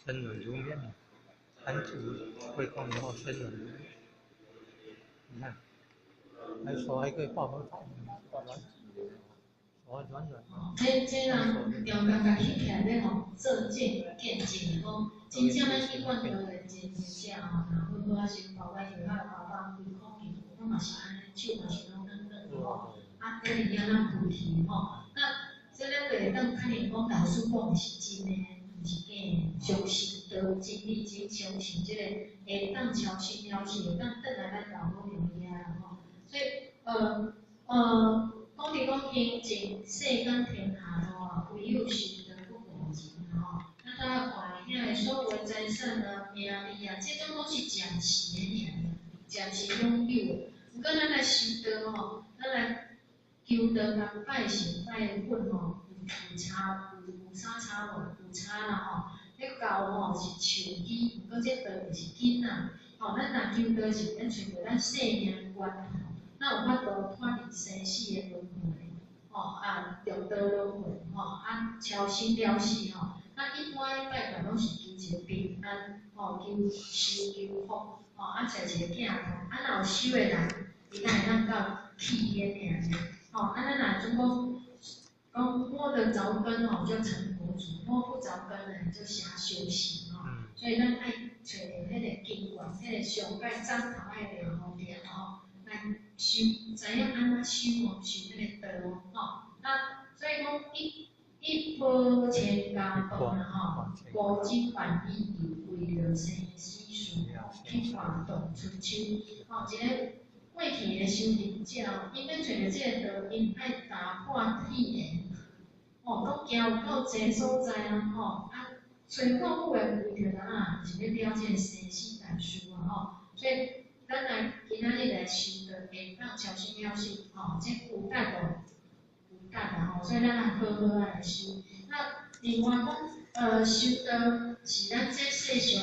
生軟如麵，盤築歸空以後生軟如麵。你看，還手還可以抱抱軟，手還軟軟。這人中間共起來欲予做證見證，講真正咱去灌道的真正吼，若好好仔修，包括血壓、包括規口径，攏嘛是按呢，手嘛是攏軟軟的吼。啊，這裡了咱扶持吼，那這咱就會當確認講老師講的是真的，毋是假的。相信道真理，真相信這個會當超生了死，會當轉來咱老母娘遐啦吼。所以，講佇講行盡世間天下路啊，唯有修道不無人吼。咱都愛看遐個所有的財產啊、名利啊，這種攏是暫時的爾，暫時擁有的。毋過咱來修道吼，咱來求道共拜神拜佛吼，有差有啥差無？有差啦吼。彼教吼是樹枝，毋過這道就是根啊。吼，咱若求道是咱揣著咱生命源頭，咱有法度脫離生死的輪迴，吼啊，六道輪迴，吼啊，超生了死吼。咱一般拜拜攏是求一個平安，吼，求壽求福，吼啊，揣一個寄託。啊，若有修的人，伊才會當到去天爾爾。吼，啊，咱若準講講摸得著根吼，就成佛祖；摸不著根呢，就瞎修行吼。所以咱愛揣著彼個根源，彼個上蓋欉頭愛掠予著吼，來修，知影按怎修吼，修彼個道吼。啊，所以講一破千家道啦吼，孤身萬里遊，為著生死事，去看蕩春秋。吼，一個過去的修行者，𪜶欲揣著這個道，𪜶愛踏破鐵鞋，吼，閣行有夠濟所在啊，吼，啊，揣看久的為著啥？就是欲了這個生死大事啊，吼，所以咱來今仔日來修道，會當超生了死，吼，這有值無？有值啦，吼，所以咱來好好仔來修。那另外講，修道是咱這世上。